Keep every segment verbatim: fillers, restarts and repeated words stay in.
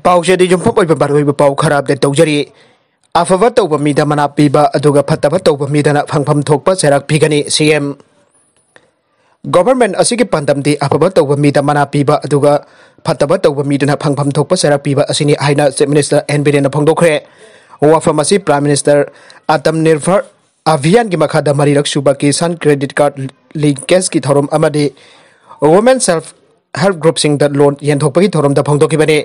ꯄꯥꯎꯁꯦ ꯑꯗꯨ ꯌꯨꯝꯐꯝ ꯑꯣꯏꯕ ꯃꯔꯨꯑꯣꯏꯕ ꯄꯥꯎ ꯈꯔ ꯑꯞꯗꯦꯠ ꯇꯧꯖꯔꯤ꯫ ꯑꯐꯕ ꯇꯧꯕ ꯃꯤꯗ ꯃꯅꯥ ꯄꯤꯕ, ꯑꯗꯨꯒ ꯐꯠꯇꯕ ꯇꯧꯕ ꯃꯤꯗꯅ ꯐꯪꯐꯝ ꯊꯣꯛꯄ ꯆꯩꯔꯥꯛ ꯄꯤꯒꯅꯤ, ꯁꯤ ꯑꯦꯝ꯫ ꯒꯣꯚꯔꯟꯃꯦꯟꯠ ꯑꯁꯤꯒꯤ ꯄꯥꯟꯗꯝꯗꯤ ꯑꯐꯕ ꯇꯧꯕ ꯃꯤꯗ ꯃꯅꯥ ꯄꯤꯕ, ꯑꯗꯨꯒ ꯐꯠꯇꯕ ꯇꯧꯕ ꯃꯤꯗꯨꯅ ꯐꯪꯐꯝ ꯊꯣꯛꯄ ꯆꯩꯔꯥꯛ ꯄꯤꯕ ꯑꯁꯤꯅꯤ ꯍꯥꯏꯅ ꯆꯤꯐ ꯃꯤꯅꯤꯁꯇꯔ ꯑꯦꯟ ꯕꯤꯔꯦꯟꯅ ꯐꯣꯡꯗꯣꯛꯈ꯭ꯔꯦ꯫ ꯋꯥꯐꯝ ꯑꯁꯤ ꯄ꯭ꯔꯥꯏꯝ ꯃꯤꯅꯤꯁꯇꯔ ꯑꯇꯝ ꯅꯤꯔꯚꯔ ꯑꯚꯤꯌꯥꯟꯒꯤ ꯃꯈꯥꯗ ꯃꯔꯤꯔꯛ ꯁꯨꯕ ꯀꯤꯁꯥꯟ ꯀ꯭ꯔꯦꯗꯤꯠ ꯀꯥꯔꯗ ꯂꯤꯡꯀꯦꯖꯀꯤ ꯊꯧꯔꯝ ꯑꯃꯗꯤ ꯋꯨꯃꯦꯟ ꯁꯦꯜꯐ ꯍꯦꯜꯞ ꯒ꯭ꯔꯨꯞꯁꯤꯡꯗ ꯂꯣꯟ ꯌꯦꯟꯊꯣꯛꯄꯒꯤ ꯊꯧꯔꯝꯗ ꯐꯣꯡꯗꯣꯛꯈꯤꯕꯅꯤ꯫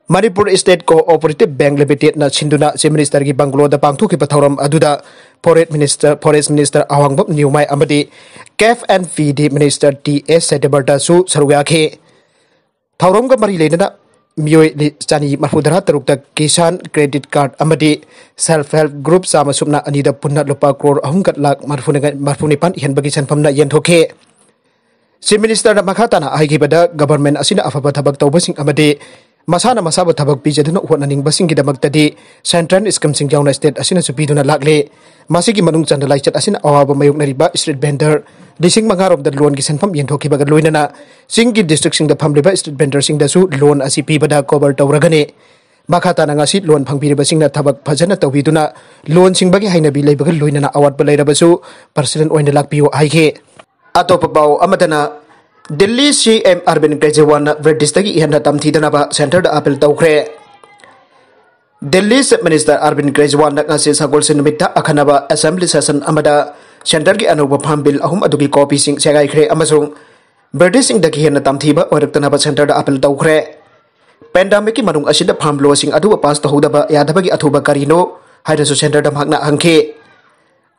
ꯃꯅꯤꯄꯨꯔ ꯁ꯭ꯇꯦꯠ ꯀꯣꯑꯣꯄꯔꯦꯇꯤꯚ ꯕꯦꯡꯛ ꯂꯤꯃꯤꯇꯦꯗꯅ ꯁꯤꯟꯗꯨꯅ ꯆꯤꯐ ꯃꯤꯅꯤꯁꯇꯔꯒꯤ ꯕꯪꯒ꯭ꯂꯣꯗ ꯄꯥꯡꯊꯣꯛꯈꯤꯕ ꯊꯧꯔꯝ ꯑꯗꯨꯗ ꯐꯣꯔꯦꯁ ꯃꯤꯅꯤꯁꯇꯔ, ꯐꯣꯔꯦꯁ ꯃꯤꯅꯤꯁꯇꯔ ꯑꯋꯥꯡꯕꯝ ꯅꯤꯌꯨꯃꯥꯏ ꯑꯃꯗꯤ ꯀꯦꯐ ꯑꯦꯟ ꯄꯤ ꯗꯤ ꯃꯤꯅꯤꯁꯇꯔ ꯇꯤ ꯑꯦꯁ ꯁꯇ꯭ꯌꯕ꯭ꯔꯇꯁꯨ ꯁꯔꯨꯛ ꯌꯥꯈꯤ꯫ ꯊꯧꯔꯝꯒ ꯃꯔꯤ ꯂꯩꯅꯅ ꯃꯤꯑꯣꯏ ꯂꯤ-, ꯆꯅꯤ ꯃꯔꯐꯨ ꯇꯔꯥ ꯇꯔꯨꯛꯇ ꯀꯤꯁꯥꯟ ꯀ꯭ꯔꯦꯗꯤꯠ ꯀꯥꯔꯗ ꯑꯃꯗꯤ ꯁꯦꯜꯐ ꯍꯦꯜꯞ ꯒ꯭ꯔꯨꯞ ꯆꯥꯝꯃ ꯁꯨꯞꯅ ꯑꯅꯤꯗ ꯄꯨꯟꯅ ꯂꯨꯄꯥ ꯀ꯭ꯔꯣꯔ ꯑꯍꯨꯝꯒ ꯂꯥꯈ ꯃꯔꯐꯨ ꯃꯔꯐꯨ ꯅꯤꯄꯥꯟ ꯍꯦꯟꯕꯒꯤ ꯁꯦꯟꯐꯝꯅ ꯌꯦꯟꯊꯣꯛꯈꯤ꯫ ꯆꯤꯐ ꯃꯤꯅꯤꯁꯇꯔꯅ ꯃꯈꯥ ꯇꯥꯅ ꯍꯥꯏꯈꯤꯕꯗ, ꯒꯚꯔꯟꯃꯦꯟꯠ ꯑꯁꯤꯅ ꯑꯐꯕ ꯊꯕꯛ ꯇꯧꯕꯁꯤꯡ ꯑꯃꯗꯤ ꯃꯁꯥꯅ ꯃꯁꯥꯕꯨ ꯊꯕꯛ ꯄꯤꯖꯗꯨꯅ ꯍꯣꯠꯅꯅꯤꯡꯕꯁꯤꯡꯒꯤꯗꯃꯛꯇꯗꯤ ꯁꯦꯟꯇ꯭ꯔꯦꯜ ꯁ꯭ꯀꯤꯝꯁꯤꯡ ꯌꯥꯎꯅ ꯁ꯭ꯇꯦꯠ ꯑꯁꯤꯅꯁꯨ ꯄꯤꯗꯨꯅ ꯂꯥꯛꯂꯤ꯫ ꯃꯁꯤꯒꯤ ꯃꯅꯨꯡ ꯆꯟꯅ ꯂꯥꯏꯆꯠ ꯑꯁꯤꯅ ꯑꯋꯥꯕ ꯃꯥꯌꯣꯛꯅꯔꯤꯕ ꯁ꯭ꯇ꯭ꯔꯤꯠ ꯚꯦꯟꯗꯔ ꯂꯤꯁꯤꯡ ꯃꯉꯥ ꯔꯣꯝꯗ ꯂꯣꯟꯒꯤ ꯁꯦꯟꯐꯝ ꯌꯦꯟꯊꯣꯛꯈꯤꯕꯒ ꯂꯣꯏꯅꯅ ꯆꯤꯡꯒꯤ ꯗꯤꯁꯇ꯭ꯔꯤꯛꯁꯤꯡꯗ ꯐꯝꯂꯤꯕ ꯁ꯭ꯇ꯭ꯔꯤꯠ ꯚꯦꯟꯗꯔꯁꯤꯡꯗꯁꯨ ꯂꯣꯟ ꯑꯁꯤ ꯄꯤꯕꯗ ꯀꯣꯚꯔ ꯇꯧꯔꯒꯅꯤ꯫ ꯃꯈꯥ ꯇꯥꯅ ꯉꯁꯤ ꯂꯣꯟ ꯐꯪꯕꯤꯔꯤꯕꯁꯤꯡꯅ ꯊꯕꯛ ꯐꯖꯅ ꯇꯧꯕꯤꯗꯨꯅ ꯂꯣꯟ ꯁꯤꯡꯕꯒꯤ ꯍꯩꯅꯕꯤ ꯂꯩꯕꯒ ꯂꯣꯏꯅꯅ ꯑꯋꯥꯠꯄ ꯂꯩꯔꯕꯁꯨ ꯄꯔꯁꯅꯦꯜ ꯑꯣꯏꯅ ꯂꯥꯛꯄꯤꯌꯨ ꯍꯥꯏꯈꯤ꯫ ꯑꯇꯣꯞꯄ ꯄꯥꯎ ꯑꯃꯗꯅ, ꯗꯤꯜꯂꯤ ꯁꯤ ꯑꯦꯝ ꯑꯔꯕꯤꯟ ꯀꯦꯖ꯭ꯔꯤꯋꯥꯜꯅ ꯕ꯭ꯔꯤꯇꯤꯁꯇꯒꯤ ꯍꯦꯟꯅ ꯇꯝꯊꯤꯗꯅꯕ ꯁꯦꯟꯇꯔꯗ ꯑꯥꯄꯤꯜ ꯇꯧꯈ꯭ꯔꯦ꯫ ꯗꯤꯜꯂꯤ ꯆꯤꯐ ꯃꯤꯅꯤꯁꯇꯔ ꯑꯔꯕꯤꯟ ꯀꯦꯖ꯭ꯔꯤꯋꯥꯜꯅ ꯉꯁꯤ ꯁꯒꯣꯜꯁꯦꯟ ꯅꯨꯃꯤꯠꯇ ꯑꯈꯟꯅꯕ ꯑꯦꯁꯦꯝꯕ꯭ꯂꯤ ꯁꯦꯁꯟ ꯑꯃꯗ ꯁꯦꯟꯇꯔꯒꯤ ꯑꯅꯧꯕ ꯐꯥꯔꯝ ꯕꯤꯜ ꯑꯍꯨꯝ ꯑꯗꯨꯒꯤ ꯀꯣꯄꯤꯁꯤꯡ ꯁꯦꯒꯥꯏꯈ꯭ꯔꯦ ꯑꯃꯁꯨꯡ ꯕ꯭ꯔꯤꯇꯤꯁꯁꯤꯡꯗꯒꯤ ꯍꯦꯟꯅ ꯇꯝꯊꯤꯕ ꯑꯣꯏꯔꯛꯇꯅꯕ ꯁꯦꯟꯇꯔꯗ ꯑꯥꯄꯤꯜ ꯇꯧꯈ꯭ꯔꯦ꯫ ꯄꯦꯟꯗꯥꯃꯤꯛꯀꯤ ꯃꯅꯨꯡ ꯑꯁꯤꯗ ꯐꯥꯔꯝ ꯂꯣꯁꯤꯡ ꯑꯗꯨ ꯄꯥꯁ ꯇꯧꯍꯧꯗꯕ ꯌꯥꯗꯕꯒꯤ ꯑꯊꯨꯕ ꯀꯔꯤꯅꯣ ꯍꯥꯏꯅꯁꯨ ꯁꯦꯟꯇꯔꯗ ꯃꯍꯥꯛꯅ ꯍꯪꯈꯤ꯫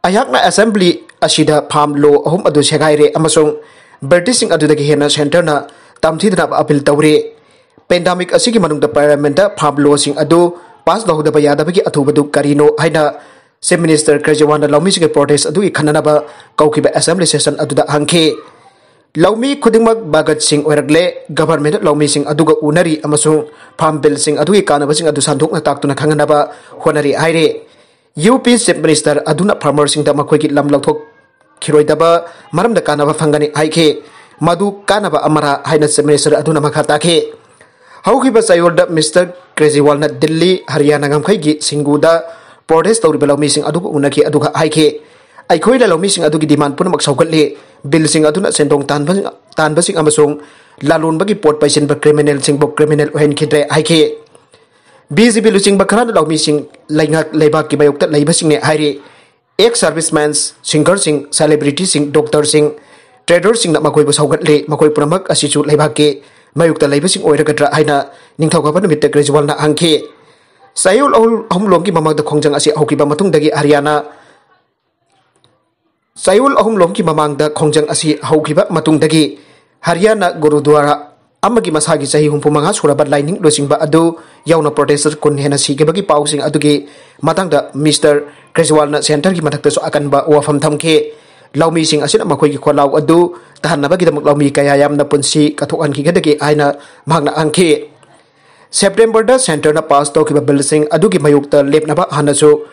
ꯑꯩꯍꯥꯛꯅ ꯑꯦꯁꯦꯝꯕ꯭ꯂꯤ ꯑꯁꯤꯗ ꯐꯥꯔꯝ ꯂꯣ ꯑꯍꯨꯝ ꯑꯗꯨ ꯁꯦꯒꯥꯏꯔꯦ ꯑꯃꯁꯨꯡ ꯕ꯭ꯔꯤꯇꯤꯁꯁꯤꯡ ꯑꯗꯨꯗꯒꯤ ꯍꯦꯟꯅ ꯁꯦꯟꯇꯔꯅ ꯇꯝꯊꯤꯗꯅꯕ ꯑꯥꯄꯤꯜ ꯇꯧꯔꯤ꯫ ꯄꯦꯟꯗꯥꯃꯤꯛ ꯑꯁꯤꯒꯤ ꯃꯅꯨꯡꯗ ꯄꯥꯔꯂꯤꯌꯥꯃꯦꯟꯠꯇ ꯐꯥꯔꯝ ꯂꯣꯁꯤꯡ ꯑꯗꯨ ꯄꯥꯁ ꯇꯧꯍꯧꯗꯕ ꯌꯥꯗꯕꯒꯤ ꯑꯊꯨꯕꯗꯨ ꯀꯔꯤꯅꯣ ꯍꯥꯏꯅ ꯆꯤꯐ ꯃꯤꯅꯤꯁꯇꯔ ꯀꯦꯖ꯭ꯔꯤꯋꯥꯜꯅ ꯂꯧꯃꯤꯁꯤꯡꯒꯤ ꯄ꯭ꯔꯣꯇꯦꯁ ꯑꯗꯨꯒꯤ ꯈꯟꯅꯅꯕ ꯀꯧꯈꯤꯕ ꯑꯦꯁꯦꯝꯕ꯭ꯂꯤ ꯁꯦꯁꯟ ꯑꯗꯨꯗ ꯍꯪꯈꯤ꯫ ꯂꯧꯃꯤ ꯈꯨꯗꯤꯡꯃꯛ ꯚꯒꯠ ꯁꯤꯡ ꯑꯣꯏꯔꯛꯂꯦ꯫ ꯒꯚꯔꯟꯃꯦꯟꯠ ꯂꯧꯃꯤꯁꯤꯡ ꯑꯗꯨꯒ ꯎꯅꯔꯤ ꯑꯃꯁꯨꯡ ꯐꯥꯔꯝ ꯕꯤꯜꯁꯤꯡ ꯑꯗꯨꯒꯤ ꯀꯥꯟꯅꯕꯁꯤꯡ ꯑꯗꯨ ꯁꯟꯗꯣꯛꯅ ꯇꯥꯛꯇꯨꯅ ꯈꯪꯍꯟꯅꯕ ꯍꯣꯠꯅꯔꯤ ꯍꯥꯏꯔꯤ꯫ ꯌꯨ ꯄꯤ ꯆꯤꯐ ꯃꯤꯅꯤꯁꯇꯔ ꯑꯗꯨꯅ ꯐꯥꯔꯃꯔꯁꯤꯡꯗ ꯃꯈꯣꯏꯒꯤ ꯂꯝ ꯂꯧꯊꯣꯛꯈꯤꯔꯣꯏꯗꯕ ꯃꯔꯝꯗ ꯀꯥꯟꯅꯕ ꯐꯪꯒꯅꯤ ꯍꯥꯏꯈꯤ꯫ ꯃꯗꯨ ꯀꯥꯟꯅꯕ ꯑꯃꯔꯥ ꯍꯥꯏꯅ ꯆꯤꯐ ꯃꯤꯅꯤꯁꯇꯔ ꯑꯗꯨꯅ ꯃꯈꯥ ꯇꯥꯈꯤ꯫ ꯍꯧꯈꯤꯕ ꯆꯌꯣꯜꯗ ꯃꯤꯁꯇꯔ ꯀ꯭ꯔꯦꯖꯤꯋꯥꯜꯅ ꯗꯤꯜꯂꯤ, ꯍꯔꯤꯌꯥꯅꯥ ꯉꯝꯈꯩꯒꯤ ꯁꯤꯡꯒꯨꯗ ꯄ꯭ꯔꯣꯇꯦꯁ ꯇꯧꯔꯤꯕ ꯂꯧꯃꯤꯁꯤꯡ ꯑꯗꯨꯒ ꯎꯅꯈꯤ, ꯑꯗꯨꯒ ꯍꯥꯏꯈꯤ, "ꯑꯩꯈꯣꯏꯅ ꯂꯧꯃꯤꯁꯤꯡ ꯑꯗꯨꯒꯤ ꯗꯤꯃꯥꯟ ꯄꯨꯝꯅꯃꯛ ꯁꯧꯒꯠꯂꯤ꯫ ꯕꯤꯜꯁꯤꯡ ꯑꯗꯨꯅ ꯁꯦꯟꯗꯣꯡ ꯇꯥꯟꯕ-, ꯇꯥꯟꯕꯁꯤꯡ ꯑꯃꯁꯨꯡ ꯂꯂꯣꯟꯕꯒꯤ ꯄꯣꯠ ꯄꯩꯁꯤꯟꯕ ꯀ꯭ꯔꯤꯃꯤꯅꯦꯜꯁꯤꯡꯕꯨ ꯀ꯭ꯔꯤꯃꯤꯅꯦꯜ ꯑꯣꯏꯍꯟꯈꯤꯗ꯭ꯔꯦ" ꯍꯥꯏꯈꯤ꯫ ꯕꯤ ꯖꯦ ꯄꯤ ꯂꯨꯆꯤꯡꯕ ꯈꯔꯅ ꯂꯧꯃꯤꯁꯤꯡ ꯂꯩꯉꯥꯛ ꯂꯩꯕꯥꯛꯀꯤ ꯃꯥꯌꯣꯛꯇ ꯂꯩꯕꯁꯤꯡꯅꯦ ꯍꯥꯏꯔꯤ꯫ ꯑꯦꯛꯁ ꯁꯥꯔꯚꯤꯁꯃꯦꯟ, ꯁꯤꯡꯒꯔꯁꯤꯡ, ꯁꯦꯂꯦꯕ꯭ꯔꯤꯇꯤꯁꯤꯡ, ꯗꯣꯛꯇꯔꯁꯤꯡ, ꯇ꯭ꯔꯦꯗꯔꯁꯤꯡꯅ ꯃꯈꯣꯏꯕꯨ ꯁꯧꯒꯠꯂꯤ꯫ ꯃꯈꯣꯏ ꯄꯨꯝꯅꯃꯛ ꯑꯁꯤꯁꯨ ꯂꯩꯕꯥꯛꯀꯤ ꯃꯥꯌꯣꯛꯇ ꯂꯩꯕꯁꯤꯡ ꯑꯣꯏꯔꯒꯗ꯭ꯔꯥ ꯍꯥꯏꯅ ꯅꯤꯡꯊꯧꯀꯥꯕ ꯅꯨꯃꯤꯠꯇ ꯀ꯭ꯔꯦꯖꯤꯋꯥꯜꯅ ꯍꯪꯈꯤ꯫ ꯆꯌꯣꯜ ꯑꯍꯨꯝ, ꯑꯍꯨꯝꯂꯣꯝꯒꯤ ꯃꯃꯥꯡꯗ ꯈꯣꯡꯖꯪ ꯑꯁꯤ ꯍꯧꯈꯤꯕ ꯃꯇꯨꯡꯗꯒꯤ ꯍꯔꯤꯌꯥꯅꯥ, ꯆꯌꯣꯜ ꯑꯍꯨꯝꯂꯣꯝꯒꯤ ꯃꯃꯥꯡꯗ ꯈꯣꯡꯖꯪ ꯑꯁꯤ ꯍꯧꯈꯤꯕ ꯃꯇꯨꯡꯗꯒꯤ ꯍꯔꯤꯌꯥꯅꯥ ꯒꯨꯔꯨꯗ꯭ꯋꯥꯔꯥ ꯑꯃꯒꯤ ꯃꯁꯥꯒꯤ ꯆꯍꯤ ꯍꯨꯝꯐꯨ ꯃꯉꯥ ꯁꯨꯔꯕ ꯂꯥꯏꯅꯤꯡ ꯂꯨꯆꯤꯡꯕ ꯑꯗꯨ ꯌꯥꯎꯅ ꯄ꯭ꯔꯣꯇꯦꯁꯇꯔ ꯀꯨꯟ ꯍꯦꯟꯅ ꯁꯤꯈꯤꯕꯒꯤ ꯄꯥꯎꯁꯤꯡ ꯑꯗꯨꯒꯤ ꯃꯇꯥꯡꯗ ꯃꯤꯁꯇꯔ ꯀ꯭ꯔꯦꯖꯤꯋꯥꯜꯅ ꯁꯦꯟꯇꯔꯒꯤ ꯃꯊꯛꯇꯁꯨ ꯑꯀꯟꯕ ꯋꯥꯐꯝ ꯊꯝꯈꯤ꯫ ꯂꯧꯃꯤꯁꯤꯡ ꯑꯁꯤꯅ ꯃꯈꯣꯏꯒꯤ ꯈꯣꯜꯂꯥꯎ ꯑꯗꯨ ꯇꯥꯍꯟꯅꯕꯒꯤꯗꯃꯛ ꯂꯧꯃꯤ ꯀꯌꯥ ꯌꯥꯝꯅ ꯄꯨꯟꯁꯤ ꯀꯠꯊꯣꯛꯍꯟꯈꯤꯒꯗꯒꯦ ꯍꯥꯏꯅ ꯃꯍꯥꯛꯅ ꯍꯪꯈꯤ꯫ ꯁꯦꯞꯇꯦꯝꯕꯔꯗ ꯁꯦꯟꯇꯔꯅ ꯄꯥꯁ ꯇꯧꯈꯤꯕ ꯕꯤꯜꯁꯤꯡ ꯑꯗꯨꯒꯤ ꯃꯥꯌꯣꯛꯇ ꯂꯦꯞꯅꯕ ꯍꯥꯟꯅꯁꯨ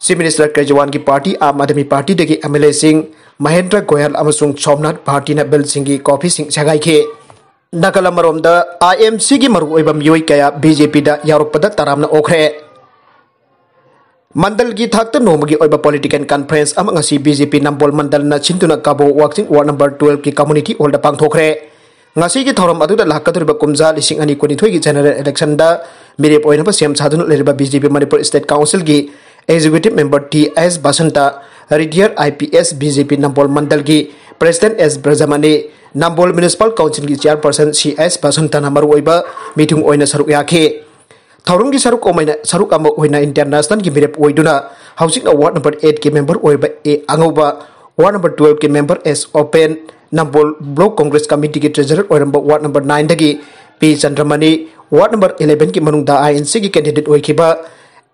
chief minister ꯀ꯭ꯔꯦꯖꯤꯋꯥꯜꯒꯤ party Aam Aadmi ꯄꯥꯔꯇꯤꯗꯒꯤ M L ꯑꯦꯁꯤꯡ Mahendra Goyal ꯑꯃꯁꯨꯡ ꯁꯣꯝꯅꯥꯊ ꯚꯥꯔꯇꯤꯅ ꯕꯤꯜꯁꯤꯡꯒꯤ ꯀꯣꯄꯤꯁꯤꯡ ꯁꯦꯒꯥꯏꯈꯤ꯫ ꯅꯥꯀꯜ ꯑꯃꯔꯣꯝꯗ, ꯑꯥꯏ ꯑꯦꯟ ꯁꯤꯒꯤ ꯃꯔꯨꯑꯣꯏꯕ ꯃꯤꯑꯣꯏ ꯀꯌꯥ ꯕꯤ ꯖꯦ ꯄꯤꯗ ꯌꯥꯎꯔꯛꯄꯗ ꯇꯔꯥꯝꯅ ꯑꯣꯛꯈ꯭ꯔꯦ꯫ ꯃꯟꯗꯜꯒꯤ ꯊꯥꯛꯇ ꯅꯣꯡꯃꯒꯤ ꯑꯣꯏꯕ ꯄꯣꯂꯤꯇꯤꯀꯦꯜ ꯀꯟꯐꯔꯦꯟꯁ ꯑꯃ ꯉꯁꯤ ꯕꯤ ꯖꯦ ꯄꯤ ꯅꯝꯕꯣꯜ ꯃꯟꯗꯜꯅ ꯁꯤꯟꯗꯨꯅ ꯀꯥꯕꯣ ꯋꯥꯛꯆꯤꯡ ꯋꯥꯔꯗ ꯅꯝꯕꯔ ꯇꯨꯋꯦꯜꯐꯀꯤ ꯀꯝꯃ꯭ꯌꯨꯅꯤꯇꯤ ꯍꯣꯜꯗ ꯄꯥꯡꯊꯣꯛꯈ꯭ꯔꯦ꯫ ꯉꯁꯤꯒꯤ ꯊꯧꯔꯝ ꯑꯗꯨꯗ ꯂꯥꯛꯀꯗꯧꯔꯤꯕ ꯀꯨꯝꯖꯥ ꯂꯤꯁꯤꯡ ꯑꯅꯤ ꯀꯨꯟꯅꯤꯊꯣꯏꯒꯤ ꯖꯦꯅꯔꯦꯜ ꯏꯂꯦꯛꯁꯟꯗ ꯃꯤꯔꯦꯞ ꯑꯣꯏꯅꯕ ꯁꯦꯝ ꯁꯥꯗꯨꯅ ꯂꯩꯔꯤꯕ B J P Manipur state ꯀꯥꯎꯟꯁꯤꯜꯒꯤ executive member T S Basanta, retired I P S, B J P Nambol ꯃꯟꯗꯜꯒꯤ ꯄ꯭ꯔꯦꯁꯤꯗꯦꯟꯠ ꯑꯦꯁ ꯕ꯭ꯔꯖꯃꯅꯤ, ꯅꯝꯕꯣꯜ ꯃ꯭ꯌꯨꯅꯤꯁꯤꯄꯥꯜ ꯀꯥꯎꯟꯁꯤꯜꯒꯤ ꯆꯤꯌꯥꯔꯄꯔꯁꯟ ꯁꯤ ꯑꯦꯁ ꯕꯁꯟꯇꯅ ꯃꯔꯨꯑꯣꯏꯕ ꯃꯤꯊꯨꯡ ꯑꯣꯏꯅ ꯁꯔꯨꯛ ꯌꯥꯈꯤ꯫ ꯊꯧꯔꯝꯒꯤ ꯁꯔꯨꯛ ꯑꯃ ꯑꯣꯏꯅ, ꯁꯔꯨꯛ ꯑꯃ ꯑꯣꯏꯅ ꯏꯟꯇꯔꯅꯦꯁꯅꯦꯜꯒꯤ ꯃꯤꯔꯦꯞ ꯑꯣꯏꯗꯨꯅ ꯍꯧꯖꯤꯛꯅ ꯋꯥꯔꯗ ꯅꯝꯕꯔ ꯑꯩꯠꯀꯤ ꯃꯦꯝꯕꯔ ꯑꯣꯏꯔꯤꯕ ꯑꯦ ꯑꯉꯧꯕ, ꯋꯥꯔꯗ ꯅꯝꯕꯔ ꯇꯨꯋꯦꯜꯐꯀꯤ ꯃꯦꯝꯕꯔ ꯑꯦꯁ ꯑꯣꯄꯦꯟ, ꯅꯝꯕꯣꯜ ꯕ꯭ꯂꯣꯛ ꯀꯣꯡꯒ꯭ꯔꯦꯁ ꯀꯃꯤꯇꯤꯒꯤ ꯇ꯭ꯔꯦꯖꯔꯔ ꯑꯣꯏꯔꯝꯕ ꯋꯥꯔꯗ ꯅꯝꯕꯔ ꯅꯥꯏꯟꯗꯒꯤ ꯄꯤ ꯆꯟꯗ꯭ꯔꯃꯅꯤ, ꯋꯥꯔꯗ ꯅꯝꯕꯔ ꯏꯂꯦꯚꯦꯟꯒꯤ ꯃꯅꯨꯡꯗ ꯑꯥꯏ ꯑꯦꯟ ꯁꯤꯒꯤ ꯀꯦꯟꯗꯤꯗꯦꯠ ꯑꯣꯏꯈꯤꯕ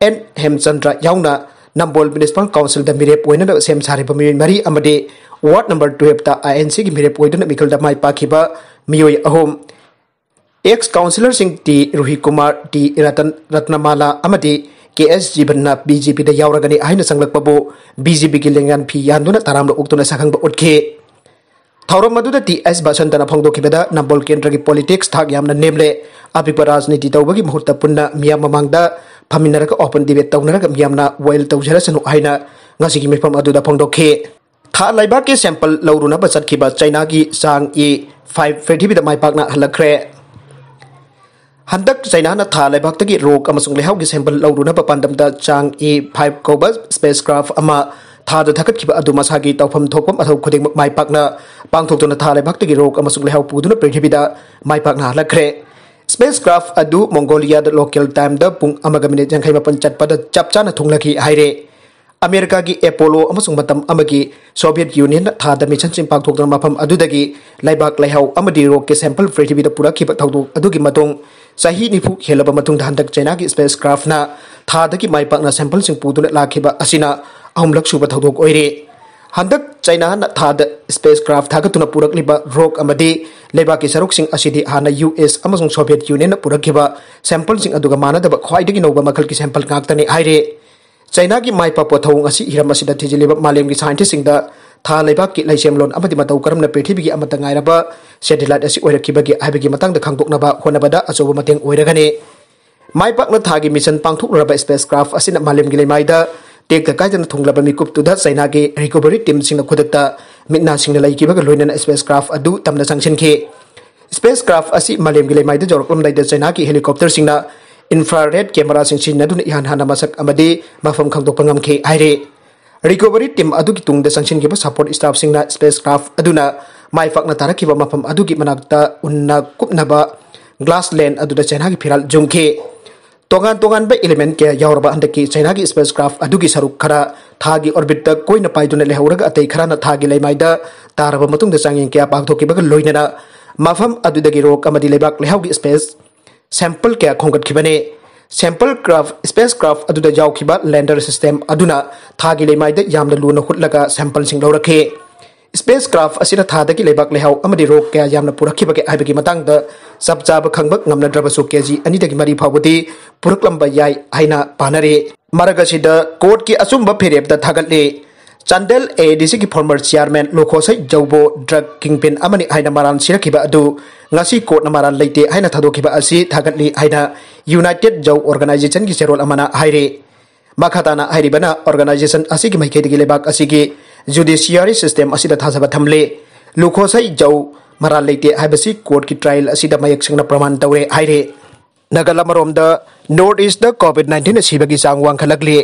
ꯑꯦꯟ ꯍꯦꯝꯆꯟꯗ꯭ꯔ ꯌꯥꯎꯅ ꯅꯝꯕꯣꯜ ꯃ꯭ꯌꯨꯅꯤꯁꯤꯄꯥꯜ ꯀꯥꯎꯟꯁꯤꯜꯗ ꯃꯤꯔꯦꯞ ꯑꯣꯏꯅꯅꯕ ꯁꯦꯝ ꯁꯥꯔꯤꯕ ꯃꯤꯑꯣꯏ ꯃꯔꯤ ꯑꯃꯗꯤ ꯋꯥꯔꯗ ꯅꯝꯕꯔ ꯇꯨꯋꯦꯜꯐꯇ ꯑꯥꯏ ꯑꯦꯟ ꯁꯤꯒꯤ ꯃꯤꯔꯦꯞ ꯑꯣꯏꯗꯨꯅ ꯃꯤꯈꯜꯗ ꯃꯥꯏ ꯄꯥꯛꯈꯤꯕ ꯃꯤꯑꯣꯏ ꯑꯍꯨꯝ, ꯑꯦꯛꯁ ꯀꯥꯎꯟꯁꯤꯂꯔꯁꯤꯡ ꯇꯤ ꯔꯨꯍꯤꯀꯨꯃꯥꯔ, ꯇꯤ ꯔꯇꯟ, ꯔꯠꯅꯃꯥꯂꯥ ꯑꯃꯗꯤ ꯀꯦ ꯑꯦꯁ ꯖꯤꯕꯟꯅ ꯕꯤ ꯖꯦ ꯄꯤꯗ ꯌꯥꯎꯔꯒꯅꯤ ꯍꯥꯏꯅ ꯆꯪꯂꯛꯄꯕꯨ ꯕꯤ ꯖꯦ ꯄꯤꯒꯤ ꯂꯦꯡꯌꯥꯟ ꯐꯤ ꯌꯥꯟꯗꯨꯅ ꯇꯔꯥꯝꯅ ꯑꯣꯛꯇꯨꯅ ꯁꯛꯈꯪꯕ ꯎꯠꯈꯤ꯫ ꯊꯧꯔꯝ ꯑꯗꯨꯗ ꯇꯤ ꯑꯦꯁ ꯕꯁꯟꯇꯅ ꯐꯣꯡꯗꯣꯛꯈꯤꯕꯗ ꯅꯝꯕꯣꯜ ꯀꯦꯟꯗ꯭ꯔꯒꯤ ꯄꯣꯂꯤꯇꯤꯛꯁ ꯊꯥꯛ ꯌꯥꯝꯅ ꯅꯦꯝꯂꯦ, ꯑꯄꯤꯛꯄ ꯔꯥꯖꯅꯤꯇꯤ ꯇꯧꯕꯒꯤ ꯃꯍꯨꯠꯇ ꯄꯨꯟꯅ ꯃꯤꯌꯥꯝ ꯃꯃꯥꯡꯗ ꯐꯝꯃꯤꯟꯅꯔꯒ ꯑꯣꯄꯟ ꯗꯤꯕꯦꯠ ꯇꯧꯅꯔꯒ ꯃꯤꯌꯥꯝꯅ ꯋꯦꯜ ꯇꯧꯖꯔꯁꯅꯨ ꯍꯥꯏꯅ ꯉꯁꯤꯒꯤ ꯃꯤꯐꯝ ꯑꯗꯨꯗ ꯐꯣꯡꯗꯣꯛꯈꯤ꯫ ꯊꯥ ꯂꯩꯕꯥꯛꯀꯤ ꯁꯦꯝꯄꯜ ꯂꯧꯔꯨꯅꯕ ꯆꯠꯈꯤꯕ ꯆꯩꯅꯥꯒꯤ ꯆꯥꯡ ꯏ ꯐꯥꯏꯚ ꯄ꯭ꯔꯤꯊꯤꯕꯤꯗ ꯃꯥꯏ ꯄꯥꯛꯅ ꯍꯜꯂꯛꯈ꯭ꯔꯦ꯫ ꯍꯟꯗꯛ ꯆꯩꯅꯥꯅ ꯊꯥ ꯂꯩꯕꯥꯛꯇꯒꯤ ꯔꯣꯛ ꯑꯃꯁꯨꯡ ꯂꯩꯍꯥꯎꯒꯤ ꯁꯦꯝꯄꯜ ꯂꯧꯔꯨꯅꯕ ꯄꯥꯟꯗꯝꯗ ꯆꯥꯡ ꯏ ꯐꯥꯏꯚ ꯀꯧꯕ ꯁ꯭ꯄꯦꯁ ꯀ꯭ꯔꯥꯐ ꯑꯃ ꯊꯥꯗ ꯊꯥꯒꯠꯈꯤꯕ ꯑꯗꯨ ꯃꯁꯥꯒꯤ ꯇꯧꯐꯝ ꯊꯣꯛꯄ ꯃꯊꯧ ꯈꯨꯗꯤꯡꯃꯛ ꯃꯥꯏ ꯄꯥꯛꯅ ꯄꯥꯡꯊꯣꯛꯇꯨꯅ ꯊꯥ ꯂꯩꯕꯥꯛꯇꯒꯤ ꯔꯣꯛ ꯑꯃꯁꯨꯡ ꯂꯩꯍꯥꯎ ꯄꯨꯗꯨꯅ ꯄ꯭ꯔꯤꯊꯤꯕꯤꯗ ꯃꯥꯏ ꯄꯥꯛꯅ ꯍꯜꯂꯛꯈ꯭ꯔꯦ꯫ ꯁ꯭ꯄꯦꯁ ꯀ꯭ꯔꯥꯐ ꯑꯗꯨ ꯃꯣꯡꯒꯣꯂꯤꯌꯥꯗ ꯂꯣꯀꯦꯜ ꯇꯥꯏꯝꯗ ꯄꯨꯡ ꯑꯃꯒ ꯃꯤꯅꯤꯠ ꯌꯥꯡꯈꯩ ꯃꯥꯄꯟ ꯆꯠꯄꯗ ꯆꯞ ꯆꯥꯅ ꯊꯨꯡꯂꯈꯤ ꯍꯥꯏꯔꯦ꯫ ꯑꯃꯦꯔꯤꯀꯥꯒꯤ ꯑꯦꯄꯣꯂꯣ ꯑꯃꯁꯨꯡ ꯃꯇꯝ ꯑꯃꯒꯤ ꯁꯣꯚꯤꯌꯦꯠ ꯌꯨꯅꯤꯌꯟꯅ ꯊꯥꯗ ꯃꯤꯁꯟꯁꯤꯡ ꯄꯥꯡꯊꯣꯛꯇꯨꯅ ꯃꯐꯝ ꯑꯗꯨꯗꯒꯤ ꯂꯩꯕꯥꯛ ꯂꯩꯍꯥꯎ ꯑꯃꯗꯤ ꯔꯣꯛꯀꯤ ꯁꯦꯝꯄꯜ ꯄ꯭ꯔꯤꯊꯤꯕꯤꯗ ꯄꯨꯔꯛꯈꯤꯕ ꯊꯧꯗꯣꯛ ꯑꯗꯨꯒꯤ ꯃꯇꯨꯡ ꯆꯍꯤ ꯅꯤꯐꯨ ꯍꯦꯜꯂꯕ ꯃꯇꯨꯡꯗ ꯍꯟꯗꯛ ꯆꯩꯅꯥꯒꯤ ꯁ꯭ꯄꯦꯁ ꯀ꯭ꯔꯥꯐꯅ ꯊꯥꯗꯒꯤ ꯃꯥꯏ ꯄꯥꯛꯅ ꯁꯦꯝꯄꯜꯁꯤꯡ ꯄꯨꯗꯨꯅ ꯂꯥꯛꯈꯤꯕ ꯑꯁꯤꯅ ꯑꯍꯨꯝꯂꯛ ꯁꯨꯕ ꯊꯧꯗꯣꯛ ꯑꯣꯏꯔꯦ꯫ ꯍꯟꯗꯛ ꯆꯩꯅꯥꯅ ꯊꯥꯗ ꯁ꯭ꯄꯦꯁ ꯀ꯭ꯔꯥꯐ ꯊꯥꯒꯠꯇꯨꯅ ꯄꯨꯔꯛꯂꯤꯕ ꯔꯣꯛ ꯑꯃꯗꯤ ꯂꯩꯕꯥꯛꯀꯤ ꯁꯔꯨꯛꯁꯤꯡ ꯑꯁꯤꯗꯤ ꯍꯥꯟꯅ ꯌꯨ ꯑꯦꯁ ꯑꯃꯁꯨꯡ ꯁꯣꯚꯤꯌꯦꯠ ꯌꯨꯅꯤꯌꯟꯅ ꯄꯨꯔꯛꯈꯤꯕ ꯁꯦꯝꯄꯜꯁꯤꯡ ꯑꯗꯨꯒ ꯃꯥꯟꯅꯗꯕ ꯈ꯭ꯋꯥꯏꯗꯒꯤ ꯅꯧꯕ ꯃꯈꯜꯒꯤ ꯁꯦꯝꯄꯜ ꯉꯥꯛꯇꯅꯤ ꯍꯥꯏꯔꯦ꯫ ꯆꯩꯅꯥꯒꯤ ꯃꯥꯏ ꯄꯥꯛꯄ ꯊꯧꯑꯣꯡ ꯑꯁꯤ ꯍꯤꯔꯝ ꯑꯁꯤꯗ ꯊꯤꯖꯤꯜꯂꯤꯕ ꯃꯥꯂꯦꯝꯒꯤ ꯁꯥꯏꯟꯇꯤꯁꯁꯤꯡꯗ ꯊꯥ ꯂꯩꯕꯥꯛꯀꯤ ꯂꯩꯁꯦꯝꯂꯣꯟ ꯑꯃꯗꯤ ꯃꯇꯧ ꯀꯔꯝꯅ ꯄ꯭ꯔꯤꯊꯤꯕꯤꯒꯤ ꯑꯃꯠꯇ ꯉꯥꯏꯔꯕ ꯁꯦꯇꯦꯂꯥꯏꯠ ꯑꯁꯤ ꯑꯣꯏꯔꯛꯈꯤꯕꯒꯦ ꯍꯥꯏꯕꯒꯤ ꯃꯇꯥꯡꯗ ꯈꯪꯗꯣꯛꯅꯕ ꯍꯣꯠꯅꯕꯗ ꯑꯆꯧꯕ ꯃꯇꯦꯡ ꯑꯣꯏꯔꯒꯅꯤ꯫ ꯃꯥꯏ ꯄꯥꯛꯅ ꯊꯥꯒꯤ ꯃꯤꯁꯟ ꯄꯥꯡꯊꯣꯛꯂꯨꯔꯕ ꯁ꯭ꯄꯦꯁ ꯀ꯭ꯔꯥꯐ ꯑꯁꯤꯅ ꯃꯥꯂꯦꯝꯒꯤ ꯂꯩꯃꯥꯏꯗ ꯇꯦꯛꯇ ꯀꯥꯏꯗꯅ ꯊꯨꯡꯂꯕ ꯃꯤꯀꯨꯞꯇꯨꯗ ꯆꯩꯅꯥꯒꯤ ꯔꯤꯀꯣꯚꯔꯤ ꯇꯤꯝꯁꯤꯡꯅ ꯈꯨꯗꯛꯇ ꯃꯤꯠ ꯅꯥ ꯁꯤꯡꯅ ꯂꯩꯈꯤꯕꯒ ꯂꯣꯏꯅꯅ ꯁ꯭ꯄꯦꯁ ꯀ꯭ꯔꯥꯐ ꯑꯗꯨ ꯇꯝꯅ ꯆꯪꯁꯤꯟꯈꯤ꯫ ꯁ꯭ꯄꯦꯁ ꯀ꯭ꯔꯥꯐ ꯑꯁꯤ ꯃꯥꯂꯦꯝꯒꯤ ꯂꯩꯃꯥꯏꯗ ꯌꯧꯔꯛꯂꯝꯗꯥꯏꯗ ꯆꯩꯅꯥꯒꯤ ꯍꯦꯂꯤꯀꯣꯞꯇꯔꯁꯤꯡꯅ ꯏꯟꯐ꯭ꯔꯥꯔꯦꯗ ꯀꯦꯃꯦꯔꯥꯁꯤꯡ ꯁꯤꯖꯤꯟꯅꯗꯨꯅ ꯏꯍꯥꯟ ꯍꯥꯟꯅ ꯃꯁꯛ ꯑꯃꯗꯤ ꯃꯐꯝ ꯈꯪꯗꯣꯛꯄ ꯉꯝꯈꯤ ꯍꯥꯏꯔꯤ꯫ ꯔꯤꯀꯣꯚꯔꯤ ꯇꯤꯝ ꯑꯗꯨꯒꯤ ꯇꯨꯡꯗ ꯆꯪꯁꯤꯟꯈꯤꯕ ꯁꯄꯣꯔꯠ ꯁ꯭ꯇꯥꯐꯁꯤꯡꯅ ꯁ꯭ꯄꯦꯁ ꯀ꯭ꯔꯥꯐ ꯑꯗꯨꯅ ꯃꯥꯏ ꯄꯥꯛꯅ ꯇꯥꯔꯛꯈꯤꯕ ꯃꯐꯝ ꯑꯗꯨꯒꯤ ꯃꯅꯥꯛꯇ ꯎꯟꯅ ꯀꯨꯞꯅꯕ ꯒ꯭ꯂꯥꯁ ꯂꯦꯟ ꯑꯗꯨꯗ ꯆꯩꯅꯥꯒꯤ ꯐꯤꯔꯥꯜ ꯌꯨꯝꯈꯤ꯫ ꯇꯣꯉꯥꯟ ꯇꯣꯉꯥꯟꯕ ꯏꯂꯤꯃꯦꯟ ꯀꯌꯥ ꯌꯥꯎꯔꯕ ꯍꯟꯗꯛꯀꯤ ꯆꯩꯅꯥꯒꯤ ꯁ꯭ꯄꯦꯁ ꯀ꯭ꯔꯥꯐ ꯑꯗꯨꯒꯤ ꯁꯔꯨꯛ ꯈꯔ ꯊꯥꯒꯤ ꯑꯣꯔꯕꯤꯠꯇ ꯀꯣꯏꯅ ꯄꯥꯏꯗꯨꯅ ꯂꯩꯍꯧꯔꯒ ꯑꯇꯩ ꯈꯔꯅ ꯊꯥꯒꯤ ꯂꯩꯃꯥꯏꯗ ꯇꯥꯔꯕ ꯃꯇꯨꯡꯗ ꯆꯥꯡꯌꯦꯡ ꯀꯌꯥ ꯄꯥꯡꯊꯣꯛꯈꯤꯕꯒ ꯂꯣꯏꯅꯅ ꯃꯐꯝ ꯑꯗꯨꯗꯒꯤ ꯔꯣꯛ ꯑꯃꯗꯤ ꯂꯩꯕꯥꯛ ꯂꯩꯍꯥꯎꯒꯤ ꯁ꯭ꯄꯦꯁ ꯁꯦꯝꯄꯜ ꯀꯌꯥ ꯈꯣꯝꯒꯠꯈꯤꯕꯅꯤ꯫ ꯁꯦꯝꯄꯜ ꯀ꯭ꯔꯥꯐ, ꯁ꯭ꯄꯦꯁ ꯀ꯭ꯔꯥꯐ ꯑꯗꯨꯗ ꯌꯥꯎꯈꯤꯕ ꯂꯦꯟꯗꯔ ꯁꯤꯁꯇꯦꯝ ꯑꯗꯨꯅ ꯊꯥꯒꯤ ꯂꯩꯃꯥꯏꯗ ꯌꯥꯝꯅ ꯂꯨꯅ ꯍꯨꯠꯂꯒ ꯁꯦꯝꯄꯜꯁꯤꯡ ꯂꯧꯔꯛꯈꯤ꯫ ꯁ꯭ꯄꯦꯁ ꯀ꯭ꯔꯥꯐ ꯑꯁꯤꯅ ꯊꯥꯗꯒꯤ ꯂꯩꯕꯥꯛ ꯂꯩꯍꯥꯎ ꯑꯃꯗꯤ ꯔꯣꯛ ꯀꯌꯥ ꯌꯥꯝꯅ ꯄꯨꯔꯛꯈꯤꯕꯒꯦ ꯍꯥꯏꯕꯒꯤ ꯃꯇꯥꯡꯗ ꯆꯞ ꯆꯥꯕ ꯈꯪꯕ ꯉꯝꯅꯗ꯭ꯔꯕꯁꯨ ꯀꯦ ꯖꯤ ꯑꯅꯤꯗꯒꯤ ꯃꯔꯤ ꯐꯥꯎꯕꯗꯤ ꯄꯨꯔꯛꯂꯝꯕ ꯌꯥꯏ ꯍꯥꯏꯅ ꯄꯥꯅꯔꯤ꯫ ꯃꯔꯛ ꯑꯁꯤꯗ ꯀꯣꯔꯠꯀꯤ ꯑꯆꯨꯝꯕ ꯐꯤꯔꯦꯞꯇ ꯊꯥꯒꯠꯂꯤ꯫ ꯆꯥꯟꯗꯦꯜ ꯑꯦ ꯑꯦ ꯗꯤ ꯁꯤꯒꯤ ꯐꯣꯔꯃꯔ ꯆꯤꯌꯥꯔꯃꯦꯟ ꯂꯨꯈꯣꯁꯩ ꯖꯧꯕꯨ ꯗ꯭ꯔꯒ ꯀꯤꯡꯄꯤꯟ ꯑꯃꯅꯤ ꯍꯥꯏꯅ ꯃꯔꯥꯜ ꯁꯤꯔꯛꯈꯤꯕ ꯑꯗꯨ ꯉꯁꯤ ꯀꯣꯔꯠꯅ ꯃꯔꯥꯜ ꯂꯩꯇꯦ ꯍꯥꯏꯅ ꯊꯥꯗꯣꯛꯈꯤꯕ ꯑꯁꯤ ꯊꯥꯒꯠꯂꯤ ꯍꯥꯏꯅ ꯌꯨꯅꯥꯏꯇꯦꯗ ꯖꯧ ꯑꯣꯔꯒꯅꯥꯏꯖꯦꯁꯟꯒꯤ ꯆꯦꯔꯣꯜ ꯑꯃꯅ ꯍꯥꯏꯔꯤ꯫ ꯃꯈꯥ ꯇꯥꯅ ꯍꯥꯏꯔꯤꯕꯅ ꯑꯣꯔꯒꯅꯥꯏꯖꯦꯁꯟ ꯑꯁꯤꯒꯤ ꯃꯥꯏꯀꯩꯗꯒꯤ ꯂꯩꯕꯥꯛ ꯑꯁꯤꯒꯤ ꯖꯨꯗꯤꯁꯤꯌꯥꯔꯤ ꯁꯤꯁꯇꯦꯝ ꯑꯁꯤꯗ ꯊꯥꯖꯕ ꯊꯝꯂꯤ꯫ ꯂꯨꯈꯣꯁꯩ ꯖꯧ ꯃꯔꯥꯜ ꯂꯩꯇꯦ ꯍꯥꯏꯕꯁꯤ ꯀꯣꯔꯠꯀꯤ ꯇ꯭ꯔꯥꯌꯦꯜ ꯑꯁꯤꯗ ꯃꯌꯦꯛ ꯁꯦꯡꯅ ꯄ꯭ꯔꯃꯥꯟ ꯇꯧꯔꯦ ꯍꯥꯏꯔꯤ꯫ ꯅꯥꯒꯥꯂꯥꯟ ꯑꯃꯔꯣꯝꯗ ꯅꯣꯔꯠ ꯏꯁꯇ ꯀꯣꯚꯤꯗ ꯅꯥꯏꯟꯇꯤꯟꯅ ꯁꯤꯕꯒꯤ ꯆꯥꯡ ꯋꯥꯡꯈꯠꯂꯛꯂꯤ꯫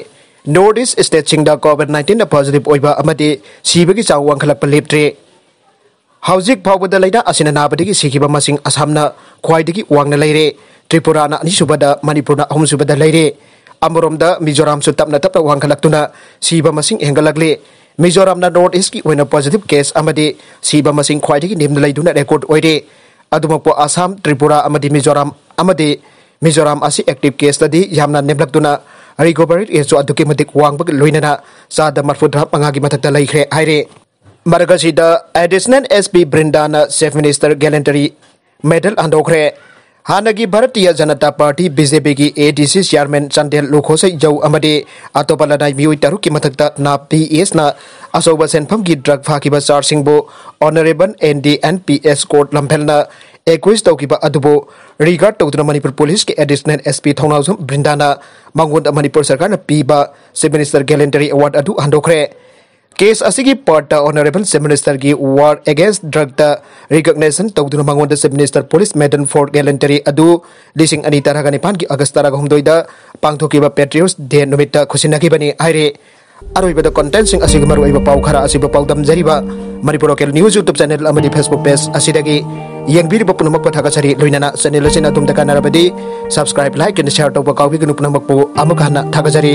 ꯅꯣꯔꯠ ꯏꯁ ꯁ꯭ꯇꯦꯠꯁꯤꯡꯗ ꯀꯣꯚꯤꯗ ꯅꯥꯏꯟꯇꯤꯟꯅ ꯄꯣꯖꯤꯇꯤꯚ ꯑꯣꯏꯕ ꯑꯃꯗꯤ ꯁꯤꯕꯒꯤ ꯆꯥꯡ ꯋꯥꯡꯈꯠꯂꯛꯄ ꯂꯦꯞꯇ꯭ꯔꯤ꯫ ꯍꯧꯖꯤꯛ ꯐꯥꯎꯕꯗ ꯂꯥꯏꯅꯥ ꯑꯁꯤꯅ ꯅꯥꯕꯗꯒꯤ ꯁꯤꯈꯤꯕ ꯃꯁꯤꯡ ꯑꯁꯥꯝꯅ ꯈ꯭ꯋꯥꯏꯗꯒꯤ ꯋꯥꯡꯅ ꯂꯩꯔꯦ꯫ ꯇ꯭ꯔꯤꯄꯨꯔꯥꯅ ꯑꯅꯤꯁꯨꯕꯗ, ꯃꯅꯤꯄꯨꯔꯅ ꯑꯍꯨꯝꯁꯨꯕꯗ ꯂꯩꯔꯦ꯫ ꯑꯃꯔꯣꯝꯗ ꯃꯤꯖꯣꯔꯥꯝꯁꯨ ꯇꯞꯅ ꯇꯞꯅ ꯋꯥꯡꯈꯠꯂꯛꯇꯨꯅ ꯁꯤꯕ ꯃꯁꯤꯡ ꯍꯦꯟꯒꯠꯂꯛꯂꯤ꯫ ꯃꯤꯖꯣꯔꯥꯝꯅ ꯅꯣꯔꯠ ꯏꯁꯀꯤ ꯑꯣꯏꯅ ꯄꯣꯖꯤꯇꯤꯚ ꯀꯦꯁ ꯑꯃꯗꯤ ꯁꯤꯕ ꯃꯁꯤꯡ ꯈ꯭ꯋꯥꯏꯗꯒꯤ ꯅꯦꯝꯅ ꯂꯩꯗꯨꯅ ꯔꯦꯀꯣꯔꯗ ꯑꯣꯏꯔꯦ꯫ ꯑꯗꯨꯃꯛꯄꯨ ꯑꯁꯥꯝ, ꯇ꯭ꯔꯤꯄꯨꯔꯥ ꯑꯃꯗꯤ ꯃꯤꯖꯣꯔꯥꯝ ꯑꯃꯗꯤ ꯃꯤꯖꯣꯔꯥꯝ ꯑꯁꯤ ꯑꯦꯛꯇꯤꯚ ꯀꯦꯁꯇꯗꯤ ꯌꯥꯝꯅ ꯅꯦꯝꯂꯛꯇꯨꯅ ꯔꯤꯀꯣꯚꯔꯤ ꯔꯦꯠꯁꯨ ꯑꯗꯨꯛꯀꯤ ꯃꯇꯤꯛ ꯋꯥꯡꯕꯒ ꯂꯣꯏꯅꯅ ꯆꯥꯗ ꯃꯔꯐꯨꯇꯔꯥ ꯃꯉꯥꯒꯤ ꯃꯊꯛꯇ ꯂꯩꯈ꯭ꯔꯦ ꯍꯥꯏꯔꯦ꯫ ꯃꯔꯛ ꯑꯁꯤꯗ ꯑꯦꯗꯤꯁꯅꯦꯜ ꯑꯦꯁ ꯄꯤ ꯕ꯭ꯔꯤꯟꯗꯥꯅ ꯆꯤꯐ ꯃꯤꯅꯤꯁꯇꯔ ꯒꯦꯂꯦꯟꯇꯔꯤ ꯃꯦꯗꯜ ꯍꯟꯗꯣꯛꯈ꯭ꯔꯦ꯫ ꯍꯥꯟꯅꯒꯤ Bharatiya Janata party, B J ꯄꯤꯒꯤ ꯑꯦ ꯗꯤ ꯁꯤ ꯆꯤꯌꯥꯔꯃꯦꯟ ꯆꯥꯟꯗꯦꯜ ꯂꯨꯈꯣꯁꯩ ꯖꯧ ꯑꯃꯗꯤ ꯑꯇꯣꯞꯄ ꯂꯅꯥꯏ ꯃꯤꯑꯣꯏ ꯇꯔꯨꯛꯀꯤ ꯃꯊꯛꯇ ꯅꯥꯞ ꯄꯤ ꯑꯦꯁꯅ ꯑꯆꯧꯕ ꯁꯦꯟꯐꯝꯒꯤ ꯗ꯭ꯔꯒ ꯐꯥꯈꯤꯕ ꯆꯥꯔꯖꯁꯤꯡꯕꯨ honourable N D N P S court ꯂꯝꯐꯦꯜꯅ ꯑꯦꯀ꯭ꯌꯨꯁ ꯇꯧꯈꯤꯕ ꯑꯗꯨꯕꯨ ꯔꯤꯒꯥꯔꯗ ꯇꯧꯗꯨꯅ ꯃꯅꯤꯄꯨꯔ ꯄꯨꯂꯤꯁꯀꯤ ꯑꯦꯗꯤꯁꯅꯦꯜ ꯑꯦꯁ ꯄꯤ ꯊꯧꯅꯥꯎꯖꯝ ꯕ꯭ꯔꯤꯟꯗꯥꯅ ꯃꯉꯣꯟꯗ ꯃꯅꯤꯄꯨꯔ ꯁꯔꯀꯥꯔꯅ ꯄꯤꯕ ꯆꯤꯐ ꯃꯤꯅꯤꯁꯇꯔ ꯒꯦꯂꯦꯟꯇꯔꯤ ꯑꯦꯋꯥꯔꯗ ꯑꯗꯨ ꯍꯟꯗꯣꯛꯈ꯭ꯔꯦ꯫ ꯀꯦꯁ ꯑꯁꯤꯒꯤ ꯄꯥꯔꯠꯇ ꯑꯣꯅꯔꯦꯕꯜ ꯆꯤꯐ ꯃꯤꯅꯤꯁꯇꯔꯒꯤ ꯋꯥꯔ ꯑꯦꯒꯦꯟꯁ ꯗ꯭ꯔꯒꯇ ꯔꯤꯀꯣꯒꯅꯤꯁꯟ ꯇꯧꯗꯨꯅ ꯃꯉꯣꯟꯗ chief minister police medal for gallantry ꯑꯗꯨ ꯂꯤꯁꯤꯡ ꯑꯅꯤ ꯇꯔꯥꯒ ꯅꯤꯄꯥꯟꯒꯤ ꯑꯥꯒꯁ ꯇꯔꯥꯒ ꯍꯨꯝꯗꯣꯏꯗ ꯄꯥꯡꯊꯣꯛꯈꯤꯕ ꯄꯦꯇ꯭ꯔꯤꯌꯣꯠꯁ ꯗꯦ ꯅꯨꯃꯤꯠꯇ ꯈꯨꯠꯁꯤꯟꯅꯈꯤꯕꯅꯤ ꯍꯥꯏꯔꯤ꯫ ꯑꯔꯣꯏꯕꯗ ꯀꯣꯟꯇꯦꯟꯁꯤꯡ ꯑꯁꯤꯒꯤ ꯃꯔꯨꯑꯣꯏꯕ ꯄꯥꯎ ꯈꯔ ꯑꯁꯤꯕꯨ ꯄꯥꯎꯗꯝꯖꯔꯤꯕ Manipur local news YouTube channel ꯑꯃꯗꯤ ꯐꯦꯁꯕꯨꯛ ꯄꯦꯖ ꯑꯁꯤꯗꯒꯤ ꯌꯦꯡꯕꯤꯔꯤꯕ ꯄꯨꯝꯅꯃꯛꯄꯨ ꯊꯥꯒꯠꯆꯔꯤ꯫ ꯂꯣꯏꯅꯅ ꯆꯦꯅꯦꯜ ꯑꯁꯤꯅ ꯑꯗꯣꯝꯗ ꯀꯥꯟꯅꯔꯕꯗꯤ ꯁꯕꯁꯀ꯭ꯔꯥꯏꯕ, ꯂꯥꯏꯛ ꯑꯦꯟ ꯁꯦꯌꯔ ꯇꯧꯕ ꯀꯥꯎꯕꯤꯒꯅꯨ꯫ ꯄꯨꯝꯅꯃꯛꯄꯨ ꯑꯃꯨꯛ ꯍꯟꯅ ꯊꯥꯒꯠꯆꯔꯤ꯫